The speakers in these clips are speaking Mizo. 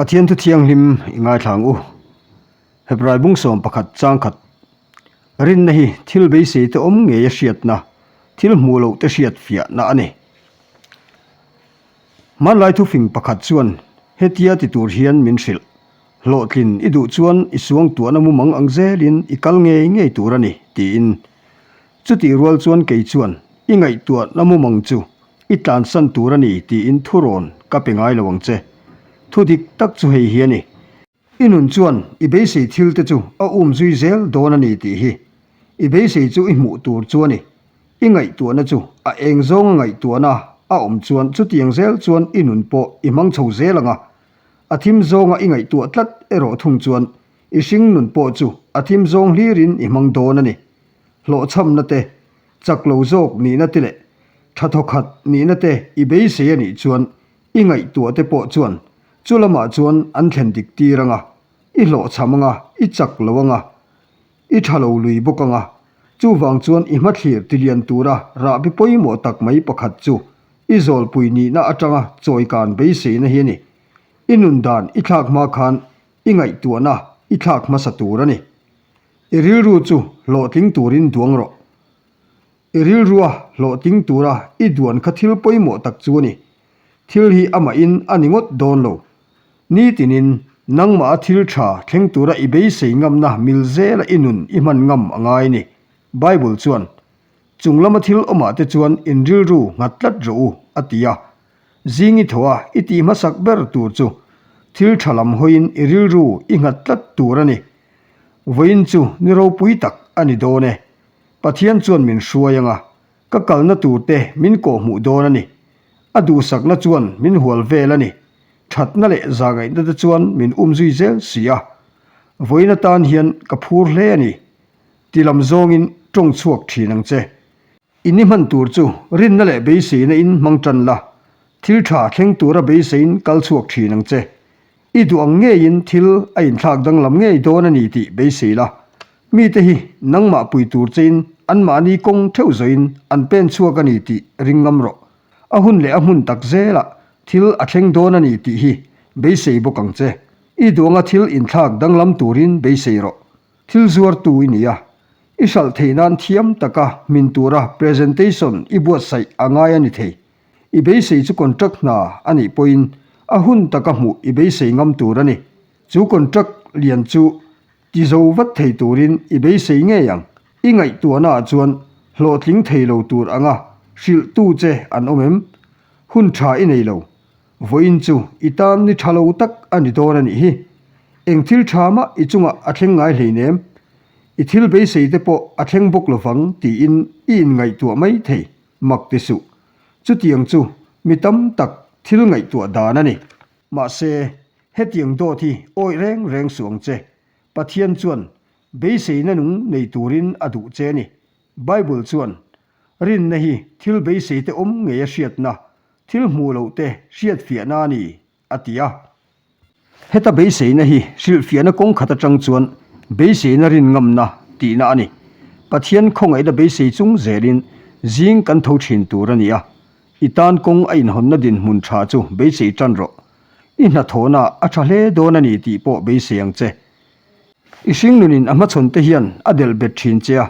Pathian thu thianghlim i ngaithla ang u. Hebrai bung 11 chang khat. Rinna hi thil beisei te awm ngei a hriatna, thil hmuh loh te hriat fiahna a ni. Hmanlai thufing pakhat chuan hetia ti tur hian min hrilh, Hlawhtlin i duh chuan i suangtuahna mumang ang zelin i kal ngei ngei tur a ni, tiin. Chutih rual chuan kei chuan i ngaihtuahna mumang chu i tlansan tur a ni tiin thurawn ka pe ngai lo ang che. Thu dik tak chu hei hi a ni. I nun chuan i beisei thil te chu a um zui zel dawn a ni tih hi. I beisei chu i hmuh tur chu a ni. I ngaihtuahna chu a eng zawnga ngaihtuahna a awm chuan chutiang zel chuan i nun pawh i hmang chho zel ang a. A thim zawnga i ngaihtuah tlat erawh thung chuan i hring nun pawh chu a thim zawng hlirin i hmang dawn a ni. Hlawhchhamna te, chak lo zawk nihna te leh tha thawkhat nihna te i beisei a nih chuan i ngaihtuah te pawh chuan chu lamah chuan an thlen dik tir ang a, i hlawhchham ang a, i chak lo ang a, i tha lo lui bawk ang a. Chuvang chuan i hmathlir tilian tura rahbi pawimawh tak mai pakhat chu i zawlpui nihna atanga chawikan beiseina hi a ni. I nun dan i thlak hma khan i ngaihtuahna i thlak hmasa tur a ni. I rilru chu hlawhtling turin duang rawh. I rilrua hlawhtling tura i duan kha thil pawimawh tak chu a ni. Thil hi amahin a ni ngawt dawn lo. Nitinin nangmah a thil tha thleng tura i beisei ngamna mil zela i nun i hman ngam a ngai a ni. Bible chuan, Chung lama thil awmah te chuan in rilru nghat tlat rawh u, a ti a. Zing i thaw a, i tih hmasak ber tur chu thil tha lam hawiin i rilru i nghat tlat tur a ni. Vawiin chu ni ropui tak a ni dawn e. Pathian chuan min hruai ang a, ka kalna tur te min kawhhmuh dawn a ni. A duhsakna chuan min hual vel a ni. Thatna leh zahngaihna te chuan min um zui zel si a. Vawiin atan hian ka phur hle a ni. Ti lam zawngin tawng chhuak thin ang che. I ni hman tur chu rinna leh beiseina in hmang tan la, thil tha thleng tura beisein kal chhuak thin ang che. I duh ang ngeiin thil a inthlak danglam ngei dawn a ni tih beisei la. Mite hi nangmah pui tur chein anmahni kawng theuh zawhin an pen chhuak a ni tih ring ngam rawh. A hun leh a hmun tak zelah thil a thleng dawn a ni tih hi beisei bawk ang che. I duh anga thil inthlak danglam turin beisei rawh. Thil zuartu i ni a, i hralh theih nan thiam taka hmin tura presentation i buatsaih a ngai a ni thei. I beisei chu contract hna a nih pawhin a hun taka hmuh i beisei ngam tur a ni. Chu contract lian chu ti zo vat thei turin i beisei ngei ang. I ngaihtuahnaah chuan hlawhtling thei lo tur anga hrilhtu che an awm em? Hun tha i nei lo. Vawiin chu i tan ni tha lo tak a ni dawn a nih hi. Eng thil tha mah i chungah a thleng ngai hleinem. I thil beisei te pawh a thleng bawk lovang tiin i inngaihtuah mai thei. Mak ti suh. Chutiang chu mi tam tak thil ngaihtuah dan a ni. Mahse, hetiang dawt hi awih reng reng suh ang che. Pathian chuan beiseina nung nei turin a duh che a ni. Bible chuan, Rinna hi thil beiseite awm ngei a hriatna, thil hmuh loh te hriatfiahna a ni, a ti a. Heta beiseina hi hrilhfiahna kawng khat atang chuan beiseina rin ngamna tihna a ni. Pathian khawngaihna beisei chung zelin zing kan tho thin tur a ni a. I tan kawng a inhawnna dinhmun tha chu beisei tan rawh. I hnathawhna a tha hle dawn a ni tih pawh beisei ang che. I hringnunin a hmachhawn te hian a delh bet thin che a,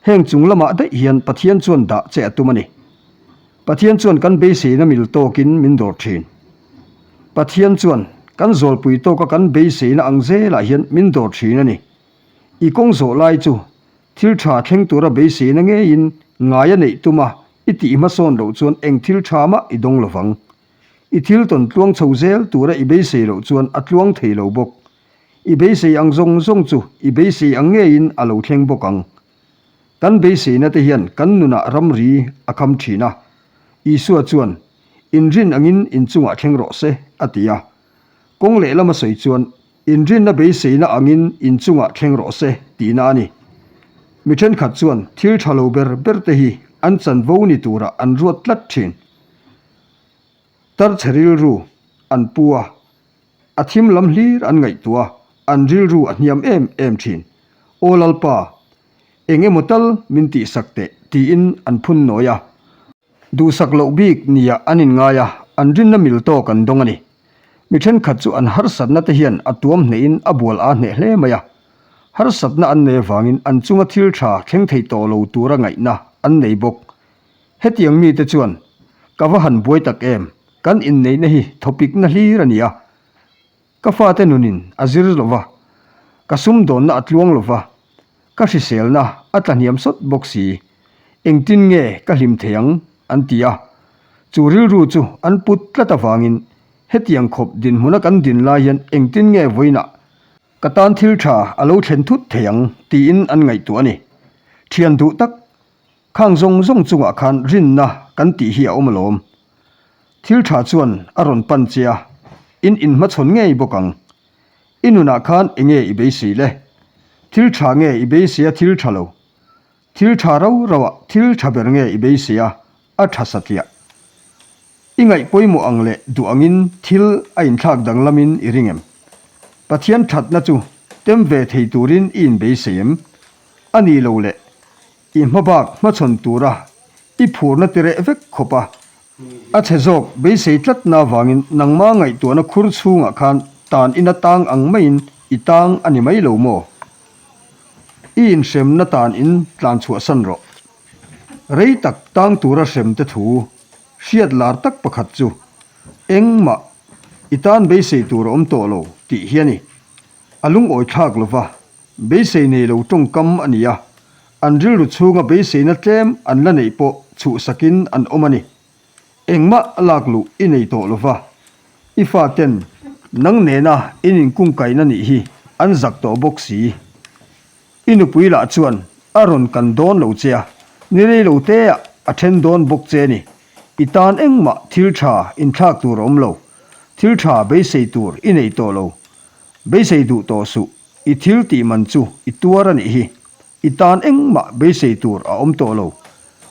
heng chung lamah daih hian Pathian chuan dah che a tum a ni. Pathian chuan kan beiseina mil tawkin min dawr thin. Pathian chuan kan zawlpui tawka kan beiseina ang zelah hian min dawr thin a ni. I kawng zawh lai chu thil tha thleng tura beiseina ngeiin ngai a neih tuma i tih hmasawn loh chuan eng thil tha mah i dawng lovang. I thil tawn tluang chho zel tura i beisei loh chuan a tluang thei lo bawk. I beisei ang zawng zawng chu i beisei ang ngeiin a lo thleng bawk ang. Kan beiseina te hian kan nunah ramri a kham thin a. Isua chuan, Inrin angin inchungah thleng rawh se, a ti a. Kawng lehlam a sawi chuan, Inrinna beiseina angin inchungah thleng rawh se, tihna a ni. Mi thenkhat chuan thil tha lo ber ber te hi an chanvo ni turah an ruat tlat thin. Tarchhe rilru an pu a. A thim lam hlir an ngaihtuah a, an rilru a hniam em em thin. Aw Lalpa, eng emaw tal min tihsak teh, tiin an phun nawi a. Duhsak loh bik nia an inngai a, an rinna mil tawk an dawng a ni. Mi thenkhat chu an harsatna te hian a tuam hnehin a bual aa hneh hle mai a. Harsatna an nei avangin an chunga thil tha thleng thei tawh lo tura ngaihna an nei bawk. Hetiang mite chuan, Ka va han buai tak em, kan inneihna hi thawpikna hlir a ni a. Ka fate nunin a zir lo va, ka sumdawnna a tluang lo va, ka hriselna a tlahniam sawt bawk si. Engtin nge ka hlim thei ang? an ti a. Chu rilru chu an put tlat avangin hetiang khawp dinhmuna kan din lai hian engtin nge vawiinah ka tan thil tha a lo thlen thut thei ang tiin an ngaihtuah a ni. Thian duh tak Khang zawng zawng chungah khan rinna kan tih hi a awm alawm. Thil tha chuan a rawn pan che a, in inhmachhawn ngei bawk ang. I nunah khan enge i beisei le? Thil tha nge i beisei a thil tha lo? Thil tha rau rauah thil tha ber nge i beisei a, a tha satliah? I ngaih pawimawh ang leh duh angin thil a inthlak danglamin i ring em? Pathian thatna chu tem ve thei turin i inbeisei em? A nih lo leh I hmabak hmachhawn tura i phurna ti reh vek khawp a, a chhe zawk beisei tlatna avangin nangma ngaihtuahna khur chhungah khan tan ina tang ang maiin i tang a ni mai lo maw? I inhremna tan in tlan chhuahsan rawh. Rei tak tang tura hrem te thu hriat lar tak pakhat chu engmah i tan beisei tur a awm tawh lo tih hi a ni. A lungawi thlak lova Beisei nei lo tawngkam a ni a, an rilru chhunga beiseina tlem an la neih pawh chhuhsakin an awm a ni. Engmah a lak luh i nei tawh lo va, i faten nang nena in inkungkaina nih hi an zak tawh bawk si. I nupui lah chuan a rawn kan dawn lo che a, ni rei lo teah a then dawn bawk che ni. I tan engmah thil tha inthlak tur a awm lo, thil tha beisei tur i nei tawh lo. Beisei duh tawh suh. I thil tih man chu i tuar a nih hi. I tan engmah beisei tur a awm tawh lo.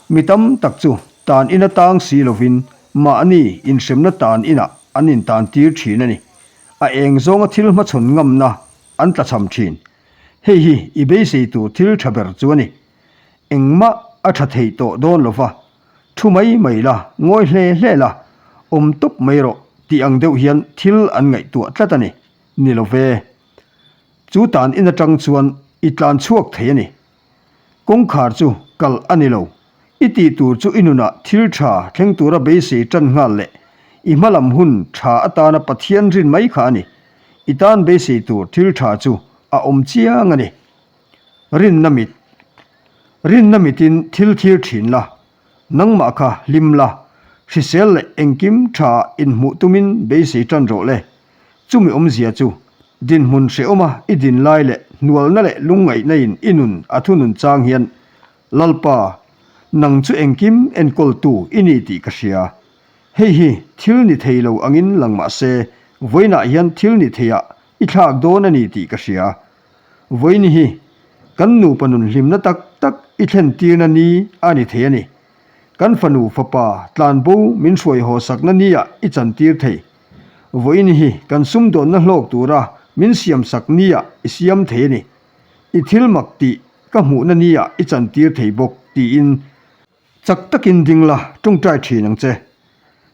Mi tam tak chu tan ina tang si lovin mahni inhremna tan inah an intan tir thin a ni. A eng zawnga thil hmachhawn ngamna an tlachham thin. Hei hi i beisei tur thil tha ber chu a ni. Engmah a tha thei tawh dawn lo va, thu mai mai la, ngawi hle hle la, awm tawp mai rawh tih ang deuh hian thil an ngaihtuah tlat a ni. Ni lo ve. Chu tan in atang chuan i tlan chhuak thei a ni. Kawngkhar chu kal a ni lo. I tih tur chu i nunah thil tha thleng tura beisei tan nghal leh i hmalam hun tha atana Pathian rin mai kha a ni. I tan beisei tur thil tha chu a awm chiang a ni. Rinna mit Rinna mitin thil thlir thin la, nangmah kha hlim la, hrisel leh engkim tha inhmuh tumin beisei tan rawh le. Chumi awmzia chu, dinhmun hrehawma i din lai leh hnualna leh lungngaihna in i nun a thunun chang hian, Lalpa, nang chu engkim enkawltu i ni tih ka hria. Hei hi thil ni thei lo angin lang mah se, vawiinah hian thil ni theiah i thlak dawn a ni tih ka hria. Vawiin hi kan nupa nun hlimna tak tak i thlen tirna ni a ni thei a ni. Kan fanu fapa tlanbo min hruai haw sakna niah i chantir thei. Vawiin hi kan sumdawnna hlawk tura min siamsak niah i siam thei a ni. I thil mak tih ka hmuhna niah i chantir thei bawk tiin chak takin ding la tawngtai thin ang che.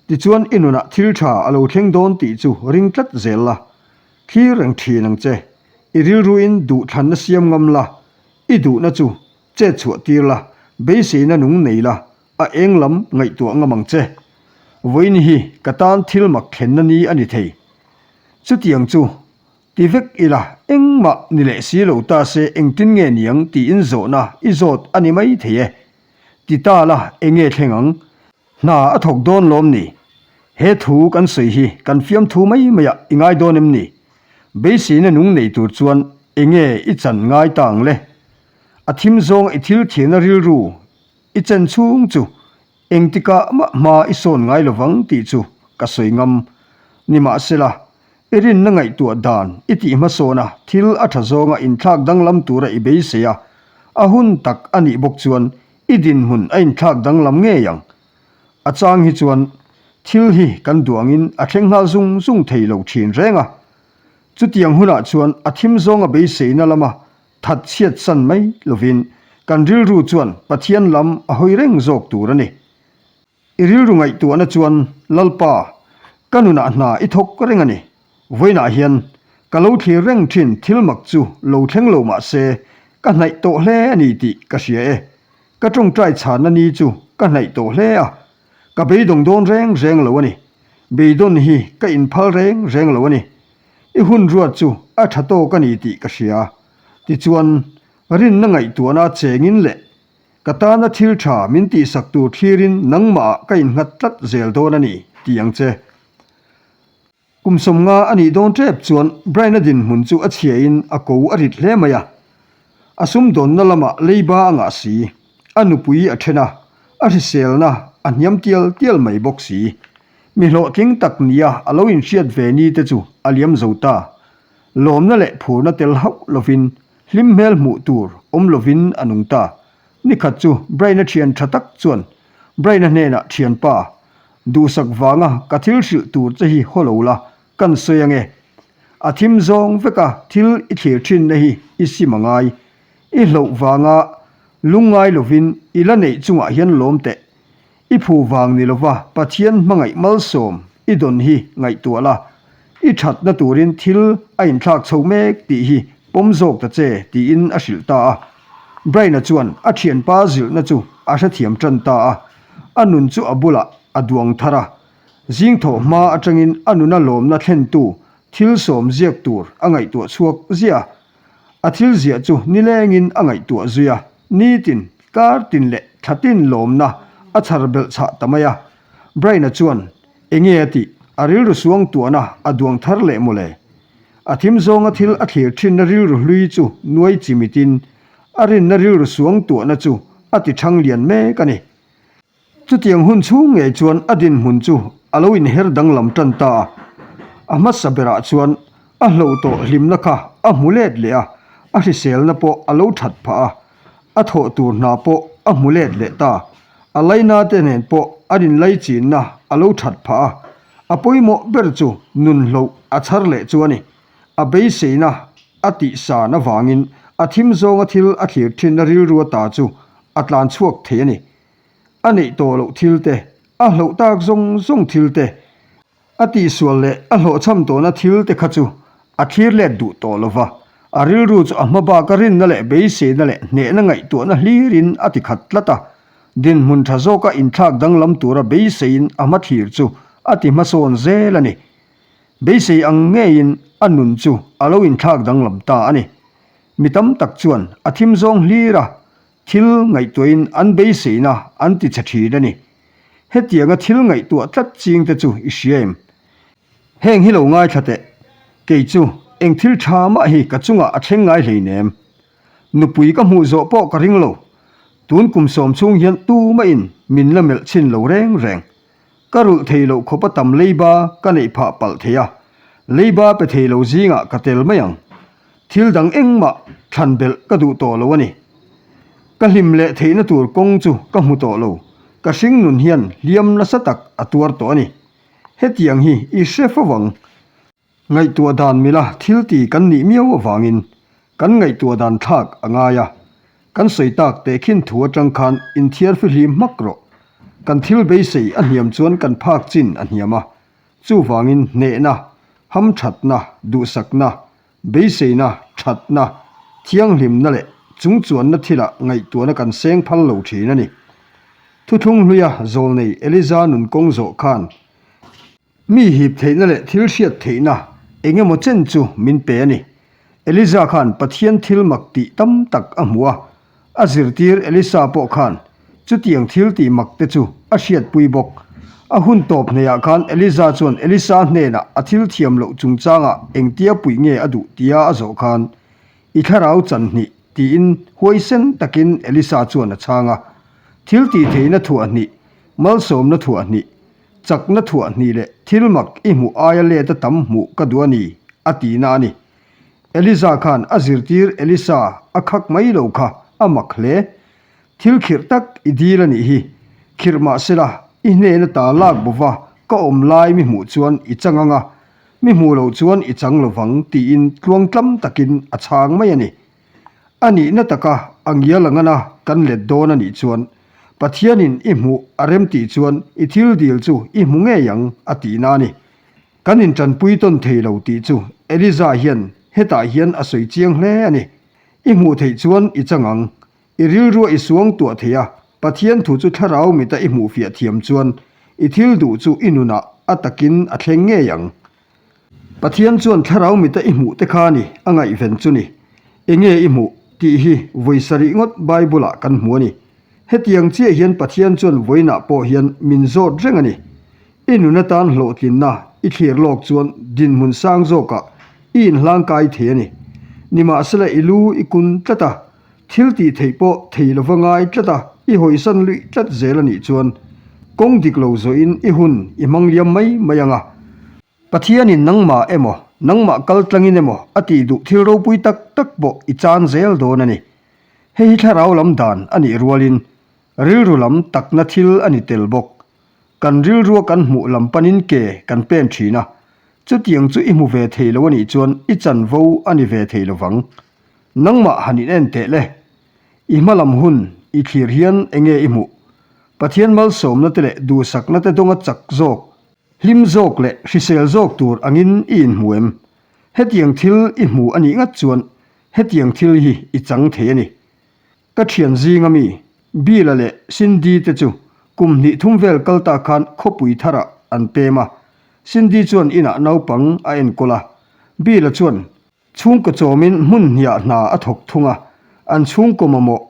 Tichuan i nunah thil tha a lo thleng dawn tih chu ring tlat zel la, thlir reng thin ang che. I rilruin duhthlanna siam ngam la, i duhna chu chet chhuah tir la, beiseina nung nei la, A eng lam ngaihtuah ngam ang che. Vawiin hi ka tan thil mak thlenna ni a ni thei. Chutiang chu ti vek ila engmah ni leh si lo ta se engtin nge niang tiin zawhna i zawt a ni mai thei e. Ti ta la enge thleng ang? Hna a thawk dawn lawm ni? He thu kan sawi hi kan fiamthu mai maiah i ngai dawn em ni? Beiseina nung nei tur chuan enge i chan ngai ta ang le? A thim zawnga i thil thianna rilru I chen chhung chu engtikah mah hma i sawn ngai lovang tih chu ka sawi ngam. Nimahsela, i rinna ngaihtuah dan i tih hmasawn a, thil a tha zawnga inthlak danglam tura i beisei a, a hun tak a nih bawk chuan i dinhmun a inthlak danglam ngei ang. A chang hi chuan thil hi kan duangin a thleng nghal zung zung thei lo thin reng a. Chutiang hunah chuan a thim zawnga beiseina lama That chhiat san mai lovin kan rilru chuan Pathian lam a hawi reng zawk tur a ni. I rilru ngaihtuahna chuan, Lalpa, ka nunah hna i thawk reng a ni. Vawiinah hian ka lo thlir reng thin thil mak chu lo thleng lo mah se ka hnaih tawh hle a ni tih ka hria e. Ka tawngtai chhanna ni chu ka hnaih tawh hle a, ka beidawng dawn reng reng lo a ni. Beidawn hi ka inphal reng reng lo a ni. I hun ruat chu a tha tawk a ni tih ka hria. Tichuan, rinna ngaihtuahna chengin leh ka tana thil tha min tihsak tur thlirin nangmahah ka innghat tlat zel dawn a ni, ti ang che. Kum 50 a nih dawn tep chuan Brian-a dinhmun chu a chhiain a ko a rit hle mai a. A sumdawnna lamah leiba a ngah si, a nupui a then a, a hriselna a hniam tial tial mai bawk si. Mi hlawhtling tak nia a lo inhriat ve ni te chu a liam zo ta. Lawmna leh phurna tel hauh lovin hlim hmel hmuh tur awm lovin a nung ta. Nikhat chu Brian-a thian tha tak chuan Brian-a hnenah thianpa Duhsak vanga ka thil hrilh tur che hi haw lo la, kan sawi ange. A thim zawng veka thil i thlir thinna hi i sim a ngai. I hloh vanga lungngai lovin i la neih chungah hian lawm teh. I phu vang ni lova Pathian hmangaih malsawm i dawn hi ngaihtuah la, i thatna turin thil a inthlak chho mek tih hi pawm zawk ta che tiin a hrilh ta a. Brian-a chuan a thianpa zilhna chu a hrethiam tan ta a. A nun chu a bulah a duang thar a, zing thawh hma atangin a nuna lawmna thlentu thil sawm ziak tur a ngaihtuah chhuak ziah a. A thil ziah chu nilengin a ngaihtuah zui a, nitin, kar tin leh thla tin lawmna a chhar belh chhah ta mai a. Brian-a chuan, Enge a tih? A rilru suang tuahna a duang thar leh mawle. A thim zawnga thil a thlir thinna rilru hlui chu nuai chimitin a rinna rilru suang tuahna chu a ti thang lian mek a ni. Chutiang hun chhung ngei chuan a dinhmun chu a lo inher danglam tan ta a. A hmasa berah chuan a hloh tawh hlimna kha a hmu let leh a, a hriselna pawh a lo that phah a, a thawh tur hna pawh a hmu let leh ta. A laina te nen pawh an inlaichinna a lo that phah a, a pawimawh ber chu nun hloh a chhar leh chu a ni. A beiseina a tihsan avangin a thim zawnga thil a thlir thinna rilru ata chu a tlan chhuak thei a ni. A neih tawh loh thil te, a hloh tak zawng zawng thil te, a tihsual leh a hlawhchham tawhna thil te kha chu a thlir let duh tawh lo va, a rilru chu a hma baka rinna leh beiseina leh hnehna ngaihtuahna hlirin a ti khat tlat a. Dinhmun tha zawka inthlak danglam tura beiseiin a hma thlir chu a ti hmasawn zel a ni. Beisei ang ngeiin a nun chu a lo inthlak danglam ta a ni. Mi tam tak chuan a thim zawng hlir a, thil ngaihtuahin an beiseina an ti chhe thin a ni. Hetianga thil ngaihtuah tlat ching te chu i hria em? Heng hi lo ngaithla teh, kei chu eng thil tha mah hi ka chungah a thleng ngai hleinem. Nupui ka hmuh zawh pawh ka ring lo. Tun kum sawm chhung hian tumahin min la melh chhin lo reng reng. Ka rulh thei loh khawpa tam leiba ka neih phah palh thei a, leiba pe thei lo zingah ka tel mai ang. Thil dang engmah thlan belh ka duh tawh lo a ni. Ka hlim leh theihna tur kawng chu ka hmu tawh lo, ka hring nun hian hliam nasa tak a tuar tawh a ni. Hetiang hi i hre fo ang. Ngaihtuah dan mila thil ti kan nih miau avangin kan ngaihtuah dan thlak a ngai a, kan sawi tak tehkhin thu atang khan inthiar fihlim hmak rawh. Kan thil beisei a hniam chuan kan phak chin a hniam a, chuvangin hnehna, hamthatna, duhsakna, beiseina, thatna, thianghlimna leh chungchuanna thilah ngaihtuahna kan seng phal lo thin a ni. Thuthlung hluia zawlnei Eliza nun kawng zawh khan Mi hip theihna leh thil hriat theihna eng emaw chen chu min pe a ni. Eliza khan Pathian thil mak tih tam tak a hmu a, a zirtir Elisa pawh khan chutiang thil tih mak te chu a hriatpui bawk. A hun tawp hneihah khan Eliza chuan Elisa hnenah a thil thiam loh chungchangah engtia puih nge a duh tia a zawh khan, I thlarau chan hnih tiin huaisen takin Elisa chuan a chhang a. Thil tih theihna thuah hnih, malsawmna thuah hnih, Chakna thuah hnih leh thil mak i hmuh aia let a tam hmuh ka duh a ni, a tihna a ni. Eliza khan a zirtir Elisa a khak mai lo kha a mak hle. Thil khirh tak i dil a nih hi. Khirh mah sela, i hnena ta lak bova ka awm lai mi hmuh chuan i chang ang a, mi hmuh loh chuan i chang lovang tiin tluangtlam takin a chhang mai a ni. A nihna taka a ngial ang ana kan let dawn a nih chuan Pathianin i hmuh a rem tih chuan i thil dil chu i hmu ngei ang a tihna a ni. Kan inṭanpui tawn thei lo tih chu Eliza hian hetah hian a sawi chiang hle a ni. I hmuh theih chuan i chang ang. I rilrua i suang tuah thei a, Pathian thu chu thlarau mita i hmuh fiah thiam chuan i thil duh chu i nunah a takin a thleng ngei ang. Pathian chuan thlarau mita i hmuh te kha ni a ngaihven chu ni. Enge i hmuh tih hi vawi sarih ngawt Bible-ah kan hmu a ni. Hetiang chiah hian Pathian chuan vawiinah pawh hian min zawt reng a ni. I nun atan hlawhtlinna i thlir lawk chuan dinhmun sang zawkah i inhlangkai thei a ni. Nimahsela i lu i kun tlat a, thil tih theih pawh thei lova ngai tlat a, i hawisan luih tlat zel a nih chuan kawng dik lo zawhin i hun i hmang liam mai mai ang a. Pathianin nangmah emaw, nangmah kal tlangin emaw a tih duh thil ropui tak tak pawh i chan zel dawn a ni. Hei hi thlarau lam dan a nih rualin rilru lam takna thil a ni tel bawk. Kan rilrua kan hmuh lam panin ke kan pen thin a, chutiang chu i hmu ve thei lo a nih chuan i chanvo a ni ve thei lo vang. Nangmah han in en teh le. I hma lam hun i thlir hian enge i hmuh? Pathian malsawmna te leh duhsakna te dawnga chak zawk Hlim zawk leh hrisel zawk tur angin i inhmu em? Hetiang thil i hmu a nih ngat chuan hetiang thil hi i chang thei a ni. Ka thian zinga mi, Bill-a leh Cindy te chu kum hnih thum vel kal ta khan khawpui tharah an pem a. Cindy chuan inah naupang a enkawl a, Bill-a chuan chhungkaw chawmin hmun hniah hna a thawk thung a, an chhungkaw mamawh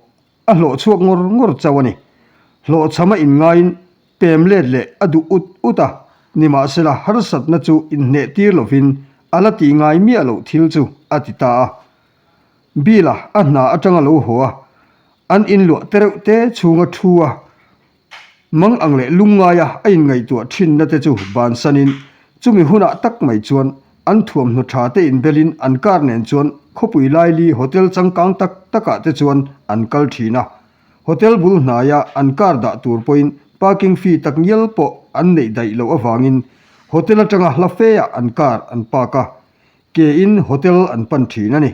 a hlawh chhuak ngawr ngawr chauh a ni. Hlawhchham a inngaiin pem let leh a duh ut ut a, nimahsela harsatna chu inhneh tir lovin a la tih ngai miah loh thil chu a ti ta a. Bill-a a hna atanga lo haw a, an inluah tereuh te chhunga thu a, Mang ang leh lungngaia a inngaihtuah thinna te chu bansanin chumi hunah tak mai chuan an thuamhnaw tha te inbelin an car nen chuan khawpui laili hotel changkang tak takah te chuan an kal thin a. Hotel bul hnaia an car dah tur pawhin parking fee tak ngial pawh an neih daih loh avangin hotel atanga hla feah an car an park a, ke in hotel an pan thin a ni.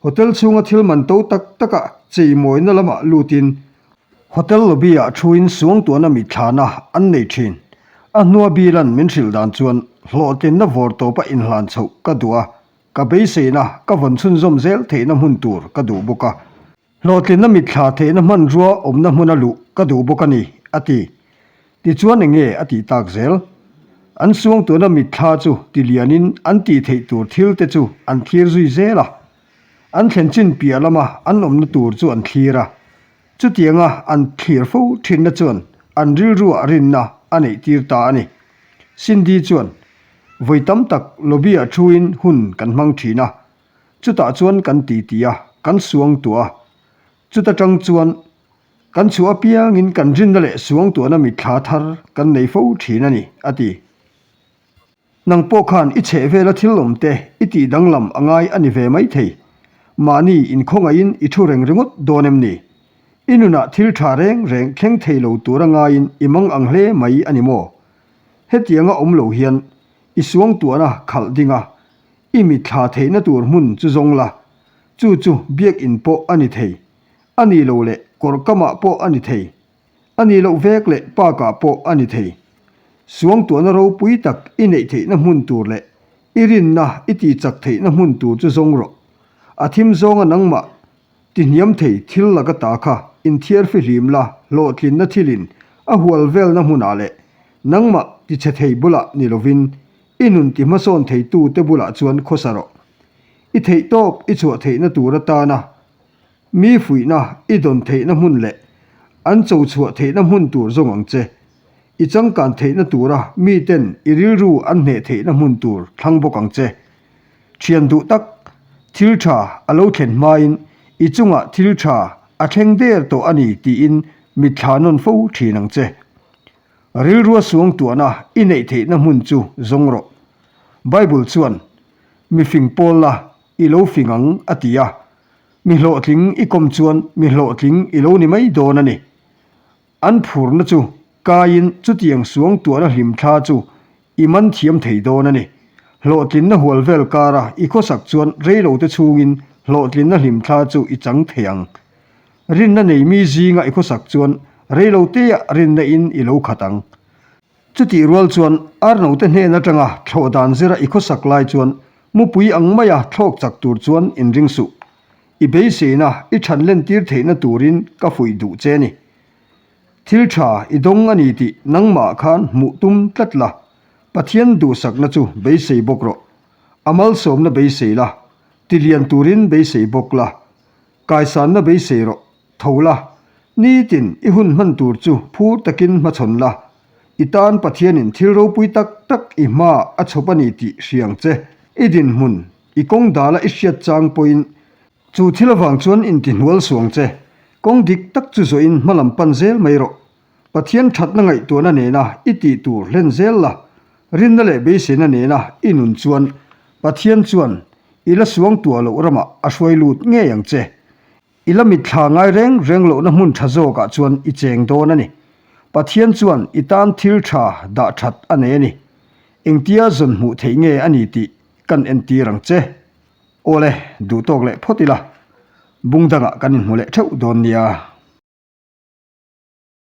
Hotel chhunga thil man to tak takah cheimawina lamah lutin Hotel lobby-ah thuin suangtuahna mitthlana an nei thin. A hnua Bill-a'n min hrilh dan chuan hlawhtlinna vawr tawpa inhlan chhoh ka duh a, ka beiseina ka vawn chhunzawm zel theihna hmun tur ka duh bawk a. Hlawhtlinna mitthla theihna hmanrua awmna hmuna luh ka duh bawk a ni, a ti. Tichuan eng nge a tih tak zel? An suangtuahna mitthla chu tilianin an tih theih tur thil te chu an thlir zui zel a. An thlen chin piah lama an awmna tur chu an thlir a. Chutianga an thlir fo thinna chuan an rilruah rinna a neih tir ta a ni. Cindy chuan, Vawi tam tak lobby-ah thuin hun kan hmang thin a, chutah chuan kan titi a, kan suangtuah a. Chuta tang chuan kan chhuah apiangin kan rinna leh suangtuahna mitthla thar kan nei fo thin a ni, a ti. Nang pawh khan i chheh vela thil awm te i tih danglam a ngai a ni ve mai thei. Mahni inkhawngaihin i thu reng ringawt dawn em ni? I nunah thil tha reng reng thleng thei lo tura ngaiin i mang ang hle mai a ni maw? Hetianga awm lo hian i suangtuahna khalh ding a, i mitthla theihna tur hmun chu zawng la, chu chu biakinn pawh a ni thei, a nih loh leh kawrkamah pawh a ni thei. A nih loh vek leh park-ah pawh a ni thei. Suangtuahna ropui tak i neih theihna hmun tur leh i rinna i tihchak theihna hmun tur chu zawng rawh. A thim zawnga nangmah tihniam thei thil laka ta kha inthiar fihlim la hlawhtlinna thilin a hual velna hmunah leh nangmah tichhe thei bulah ni lovin i nun tihmasawn theitute bulah chuan khawsa rawh. I theihtawp i chhuah theihna tur atana Mi fuihna i dawn theihna hmun leh an cho chhuah theihna hmun tur zawng ang che. I changkan theihna tura miten i rilru an hneh theihna hmun tur thlang bawk ang che. Thian duh tak, thil tha a lo thlen hmain i chungah thil tha a thleng der tawh a ni tiin mitthla nawn fo thin ang che. Rilrua suangtuahna i neih theihna hmun chu zawng rawh. Bible chuan, Mi fing pawl la, i lo fing ang a ti a. Mi hlawhtling i kawm chuan mi hlawhtling i lo ni mai dawn a ni. An phurna chu kaiin chutiang suangtuahna hlimthla chu i man thiam thei dawn a ni. Hlawhtlinna hual vel kara i khawsak chuan reilote chhungin hlawhtlinna hlimthla chu i chang thei ang. Rinna nei mi zinga i khawsak chuan reiloteah rinna in i lo khat ang. Chutih rual chuan Arnote hnen atanga thlawh dan zira i khawsak lai chuan mupui ang maia thlawk chak tur chuan inring suh. I beiseina i than lentir theihna turin ka fuih duh che ni. Thil tha i dawng a ni tih nangmah khan hmuh tum tlat la, Pathian duhsakna chu beisei bawk rawh. A malsawmna beisei la, tilian turin beisei bawk la, kaisanna beisei rawh. Tho la, nitin i hun hman tur chu phur takin hmachhawn la, i tan Pathianin thil ropui tak tak i hmaah a chhawp a ni tih hriang che. I dinhmun, i kawng dala i hriat chang pawhin chu thil avang chuan intihnual suang che. Kawng dik tak chu zawhin hmalam pan zel mai rawh. Pathian thatna ngaihtuahna nena i tih tur hlen zel la, rinna leh beiseina nena i nun chuan Pathian chuan i la suangtuah loh ramah a hruai lut ngei ang che. I la mitthla ngai reng reng lohna hmun tha zawkah chuan i cheng dawn a ni. Pathian chuan i tan thil tha dah that a nei a ni. Engtia zawn hmuh theih nge a ni tih kan entir ang che. Awle, duh tawk leh phawt ila. Bung dangah kan inhmu leh theuh dawn nia.